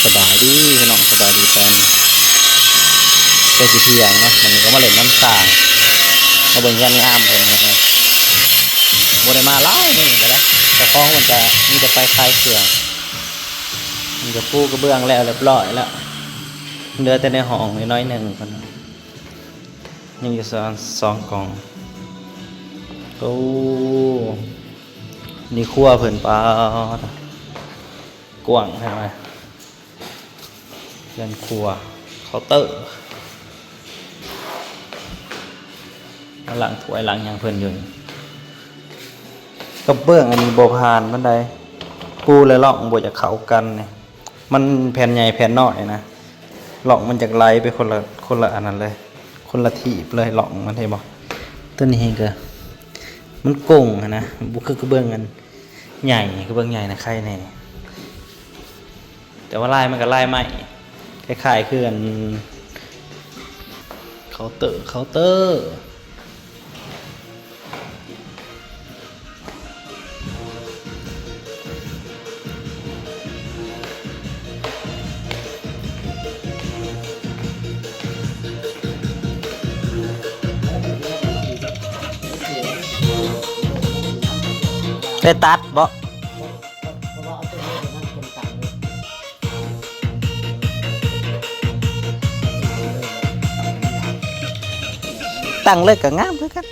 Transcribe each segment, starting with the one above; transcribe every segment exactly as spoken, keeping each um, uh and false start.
สบายดีพี่น้อง สบายดีตอนใกล้สิเที่ยงเนาะ วันนี้ก็มาเล่นน้ำสร้าง มาเบิ่งเฮือนงามเพิ่นนะ บ่ได้มาหลายมื้อแล้วนะ เจ้าของเพิ่นก็มีแต่ไปขายเครื่อง มันก็ปูกระเบื้องแล้วเรียบร้อยแล้ว เหลือแต่ในห้องน้อยๆหนึ่งเพิ่น ยังอยู่สอง สองกล่อง โอ้ นี่ครัวเพิ่น ปาด กว้างแท้ว่ะ เฮือนครัว เคาน์เตอร์ มาล้างถ้วยล้างหยังเพิ่นอยู่นี่ กระเบื้องอันนี้บ่ผ่านปานใด ปูและร่องบ่อยากเข้ากันนี่ มันแผ่นใหญ่แผ่นน้อยนะ ร่องมันจักไหลไปคนละ คนละอันนั้นเลย คนละทีบเลย ร่องมัน เห็นบ่ ตัวนี้ก็ มันโก่งหั้นนะ บ่คือกระเบื้องอันใหญ่ กระเบื้องใหญ่นะ ไคแหน่ แต่ว่าลายมันก็ลายไม้ คล้ายๆคืออัน เคาน์เตอร์ เคาน์เตอร์ ได้ตัดบ่ ตั้งเลยก็งามคือกัน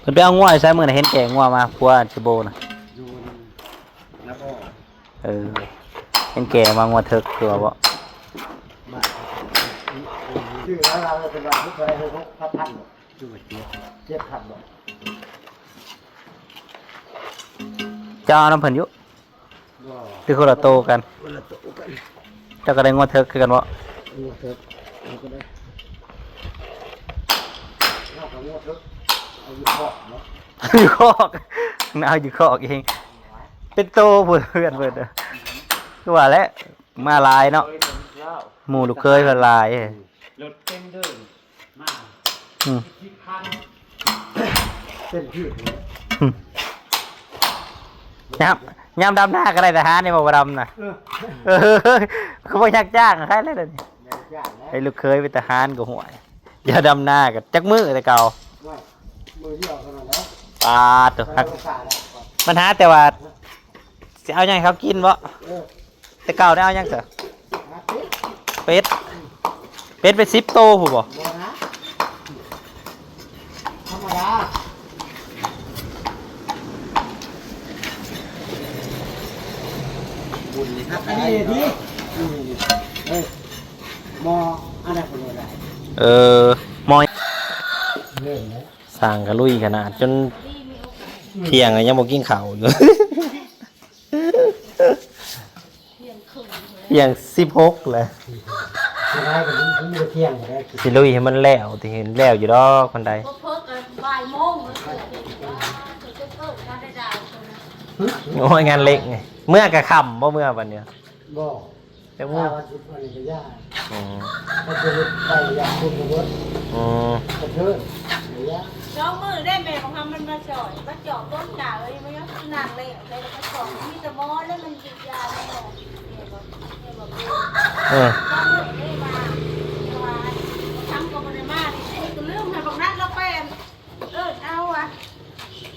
เพิ่นไปเอางัวใส่มื้อน่ะ เห็นแก่งัวมา ผัวสิโบนะ อยู่นคร เออ เห็นแก่มางัวเถิกตัวบ่ ชื่อแล้วเราเป็นว่าผู้ชายหกพันบ่ เจ็ดพันบ่ เจ้าเอานำเพิ่นอยู่ บ่ คือคนละโตกัน คนละโตกัน เจ้าก็ได้งัวเถิกคือกันบ่ งัวเถิก เอาก็ได้ เอากับงัวเถิก เอาอยู่คอกเนาะ อยู่คอก เอาอยู่คอกเอง เป็นโตพุ้นเพื่อนเพิ่นเด้อ คือว่าแหละ มาหลายเนาะ หมู่ลูกเขยเพิ่นหลาย รถเต็มเด้อ มา อืม สิบคัน เต็มที่เลย อืม ยาม ยามดำนาก็ได้ทหารนี่บ่ บ่ดำนะ เออ เออ คือบ่อยากจ้างใครเลยเดี๋ยวนี้ อยากจ้างแล้ว ไอ้ลูกเขยเป็นทหารก็ห่วย อย่าดำนาก็จักมื้อแต่เก่า ว่ามื้อเดียวเท่านั้นแหละ ปาดโถ่ ไปภาษาแล้ว ปัญหาแต่ว่า สิเอาหยังให้เขากินบ่ เออ แต่เก่าได้เอาหยังซะ หาเป็ด เป็ด เป็ดไปสิบโตพุ้นบ่ บ่นะ ธรรมดา บุญนี่ครับ อันนี้นี่ นี่ นี่ เอ้ย หม้ออันนั้นก็บ่ได้ เออ หม้อ เริ่มแล้ว สร้างก็ลุยขนาด จนเที่ยงแล้วยังบ่กินข้าวอยู่ เที่ยงสิบหกแล้ว สิได้ก็มันมันบ่เที่ยงก็ได้ สิลุยให้มันแล้ว ที่เห็นแล้วอยู่ดอกคนใด บ่เพิ่นก็บ่ายโมงแล้ว เกิดเหตุว่าเกิดเกิดการได้ดาวคนนะ หึ โอ้ย งานเล็กไง เมื่อกะค่ำบ่ เมื่อวันเนี้ย บ่ จักโมง เช้าวันอาทิตย์วันนี้ก็ยาก อืม ก็จะไปอยากคุณก็เบิด อืม กระเทินระยะ สองมื้อได้แม่ของเฮามันมาช่อย มาจอบต้นกาเอ้ย มันยังนั่งเล่นได้แล้วก็สอง มีแต่หมอแล้วมันกินยาแน่ เนี่ยบอก เนี่ยบอก เออ สองมื้อได้มา แต่ว่าทั้งก็บ่ได้มา นี่ก็ลืมให้บักนัดเราไป เออ เอาอะ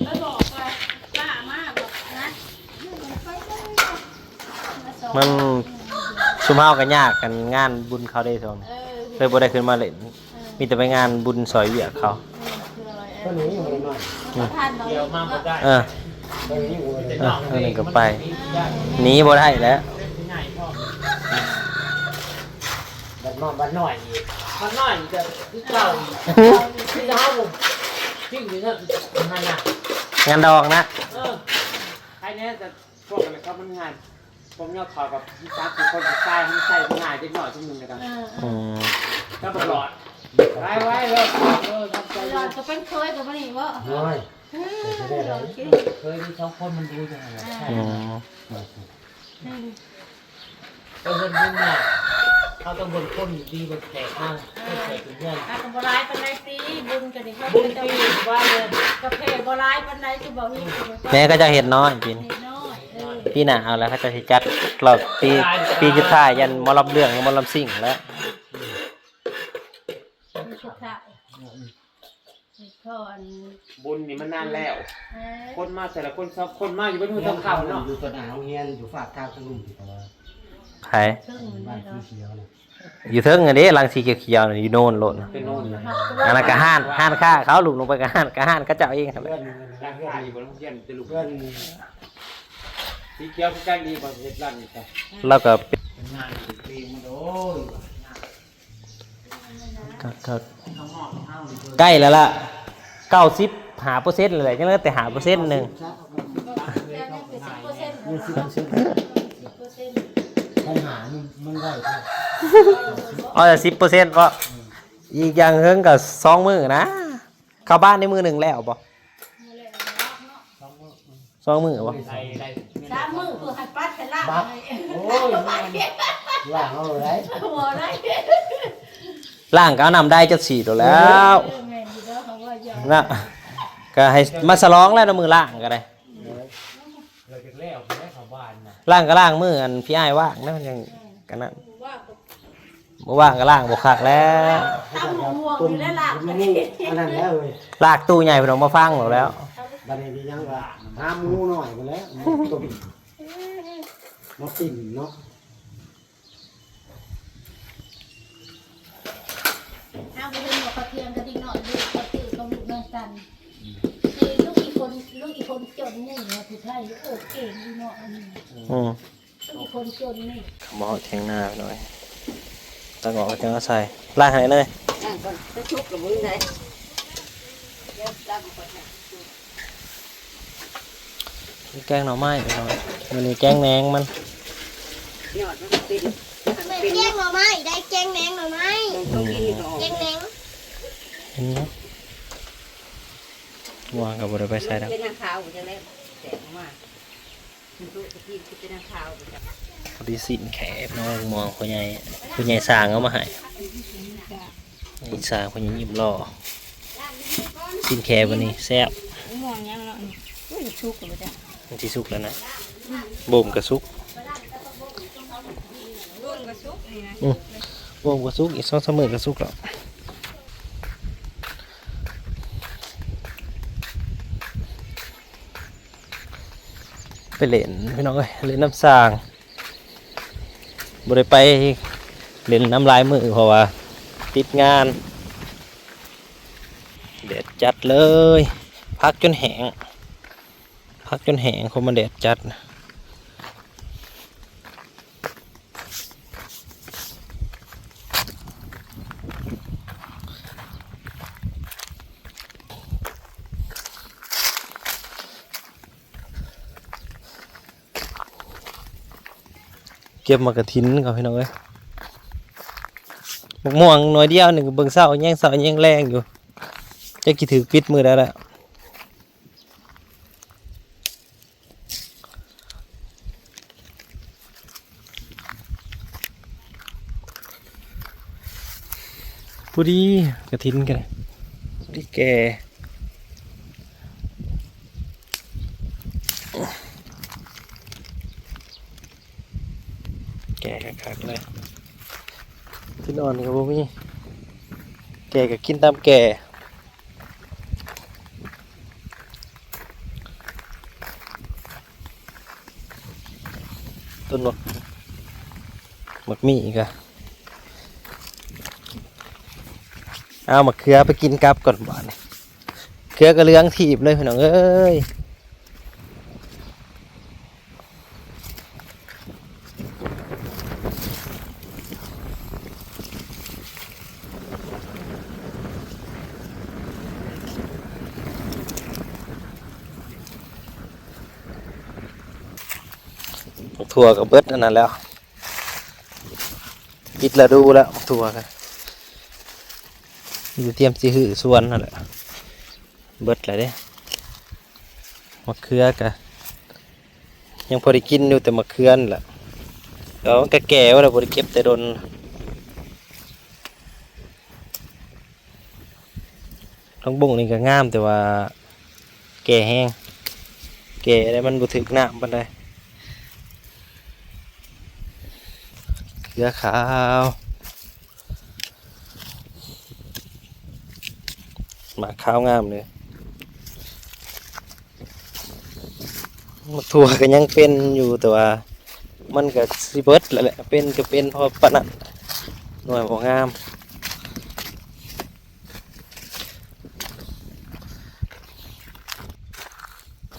ไปบอกว่าป้ามาบอกนะ มัน ซุมเฮาก็ยากกันงานบุญเขาได้ช่วงนี้ เออ เลยบ่ได้ขึ้นมาเล่น เออ มีแต่ไปงานบุญซอยเวียกเขา เออ คืออะไร เออ ก็หนีอยู่หน่อย อืม ประธานเรา เดี๋ยวมาบ่ได้ เออ ก็หนีอยู่หน่อย เออ นั่นก็ไป หนีบ่ได้แล้ว บัดน้อย บัดน้อยอีก บัดน้อยอีกก็คือเก่าอีก คือเฮาบ่ จริงอยู่เนาะ นั่นน่ะ งานดองนะ เออ ใครแน่แต่พวกอะไรครับมันง่าย พวกยอดเขากับสามสี่คนสุดท้ายมันใส่ง่ายเด็กน้อยทุกหนึ่งเลยครับ เออ อืม ก็ตลอด ไว้ไว้เลย เออ ทำใจ หลอดก็เป็นเคยกับมันอีกบ่ น้อย เออ หลอดกิน เคยมีสองคนมันดูจังไง อ่า อืม เออ เพิ่นเพิ่นมา ต้องเบิ่งคนดีเบิ่งแขกมาคนแขกเป็นเพื่อน อ่ะก็บ่หลายปานใดติ บุญก็ได้เข้า บุญปีว่าเลย กาแฟบ่หลายปานใดคือบ่มี แม่ก็จะเฮ็ดน้อยปีนี้ เฮ็ดน้อย เออ ปีหน้าเอาแล้วเขาจะสิจัดรอบปี ปีสุดท้าย ยันหมอลำเรื่องหรือหมอลำซิ่งแล้ว ปีสุดท้าย ให้พร บุญนี่มันนานแล้ว เออ คนมาแต่ละคนสองคนมาอยู่เป็นหมู่สองคำเนาะ อยู่ตัวหน้าโรงเรียน อยู่ฝากทางทางลุ่มที่ตะวัน ไผ เทิงมัน บ้าน ได้ สี เนาะ เขียวน่ะ อยู่เทิงอันนี้ หลังสีเขียวๆน่ะ อยู่โน่นโลดน่ะ เป็นโน่นนะ อันนั้นก็ห้าน ห้านค้าเขา ลุ่มลงไปก็ห้าน ก็ห้านเขาเจ้าเองหั่นแหละ เพื่อน ร้านขายอยู่บนโรงเรียนจะลุก เพื่อน สีเขียวคือกันดีกว่าเฮ็ดร้านนี่จ้ะ แล้วก็เป็น เป็นงานเพลงมันโอ้ย ก็ ก็ ใกล้แล้วล่ะ เก้าสิบห้าเปอร์เซ็นต์เลย ยังเหลือแต่ห้าเปอร์เซ็นต์หนึ่ง ปัญหานี่มันได้ครับ เอาแต่สิบเปอร์เซ็นต์ เพราะอีกอย่างเฮิงก็สองมื้อนะ เข้าบ้านในมื้อหนึ่งแล้วบ่ สองมื้อบ่ ได้ ได้ สามมื้อเพื่อให้ปัดให้ล้าง บัก ให้ โอ้ย ล้างเอาเลย บ่ได้ ล้างก็เอาน้ำได้จักสีตัวแล้ว เออ แม่นอยู่เด้อ เขาว่าอย่า นะ ก็ให้มาฉลองแล้วนะ มื้อล้างก็ได้ เราจะแล้วไปได้ชาวบ้านนะ ล้างก็ล้างมื้ออันพี่อ้ายว่างนะ ยังกันนั้น ว่า บ่ว่างก็ล้างบ่คักแล้ว ตำบักม่วงอยู่แล้วล่ะ อันนั้นแล้วเว้ย ลากตู้ใหญ่เพิ่นออกมาฟังแล้ว บัดนี้มีหยังวะ หาหมูน้อยมาแล้ว ต้ม มาปิ้งเนาะ เอาไปเห็นว่าเขาเถียงกันอีกหน่อย ลูกเขาตื้อกับลูกน้องกัน เอ้ย ลูกอีกคน ลูกอีกคนจนนี่นะ ผู้ไทย โอเค อีกหน่อย อืม อืม อีกคนจนนี่ เขามาฮอดเถียงนาหน่อย ตักออกก็จะเอาใส่ ล้างให้เลย ล้างก่อน จะชุบกับมือไหน เดี๋ยวล้างก่อนนะ มีแกงหน่อไม้พี่น้อง มื้อนี้แกงแหนงมัน ยอดมันเป็น แม่นแกงหน่อไม้ ได้แกงแหนงหน่อไม้ มันต้องกินก่อน แกงแหนง เห็นไหม ว่าก็บ่ได้ไปใส่ดอก เป็นนางขาวจังเลย แสงมา พอดีสินแขกน้องมองพ่อใหญ่ พ่อใหญ่สร้างเอามาให้ นี่สร้างพ่อใหญ่ยิ้มหล่อ สินแขกวันนี้แซ่บ ม่วงยังเนาะนี่ อุ้ย สุกแล้วจ้ะ มันสิสุกแล้วนะ บ่มก็สุก บ่มก็สุกนี่นะ อืม บ่มก็สุก อีกสองสามมื้อก็สุกแล้ว ไปเล่นพี่น้องเอ้ย เล่นน้ำสร้าง บ่ได้ไปเล่นน้ำหลายมื้อ เพราะว่าติดงาน แดดจัดเลย พักจนแห้ง พักจนแห้ง เพราะมันแดดจัด เก็บหมากกระถินก่อนพี่น้องเอ้ย หมากม่วงหน่วยเดียวหนึ่ง เบิ่งเช้าแยงเช้าแยงแลงอยู่ จักสิถืกปิดมื้อใดล่ะ พอดีกระถินกัน พอดีแก่ แก่คักๆเลย ที่นอนก็บ่มี แก่ก็กินตามแก่ ต้นหมาก หมากมีอีกอะ เอาหมากเขือไปกินกับก่อนบาดนี้ เขือก็เหลืองถีบเลยพี่น้องเอ้ย บักถั่วก็เบิดอันนั้นแล้ว ปิดฤดูแล้วบักถั่วก็ อยู่เตรียมสิหื้อสวนนั่นแหละ เบิดแล้วเด้ มะเขือก็ ยังพอได้กินอยู่แต่มะเขือนั่นแหละ แล้วมันก็แก่แล้ว บ่ได้เก็บแต่โดน ผักบงนี่ก็งาม แต่ว่าแก่แฮง แก่แล้วมันบ่ถืกน้ำปานใด เขือขาว หมากขาวงามเลย หมากถั่วก็ยังเป็นอยู่ แต่ว่ามันก็สิเบิดแล้วแหละ เป็นก็เป็นพอปานนั้น หน่วยบ่งาม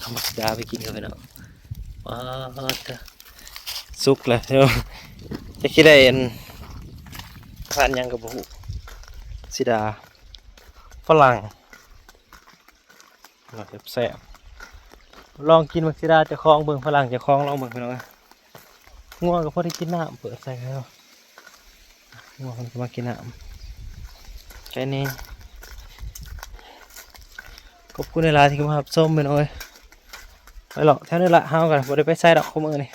เอาหมากสีดาไปกินกันพี่น้อง ว้าว สุกแล้ว เดี๋ยวจะคิดได้อัน พันธุ์หยังก็บ่ฮู้ สีดา ฝรั่ง แซ่บๆ ลองกินหมากสีดาเจ้าของเบิ่ง ฝรั่งเจ้าของลองเบิ่งพี่น้องเอ้ย งัวก็พอได้กินน้ำ เปิดใส่ให้เรา งัวมันก็มากินน้ำ แค่นี้ ขอบคุณหลายๆที่มารับชมพี่น้องเอ้ย ไปเลาะแถวนี้ละ เฮาก็บ่ได้ไปไสดอก คุมื้อนี้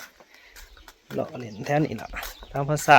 เลาะเล่นแถวนี้ละ ตามภาษา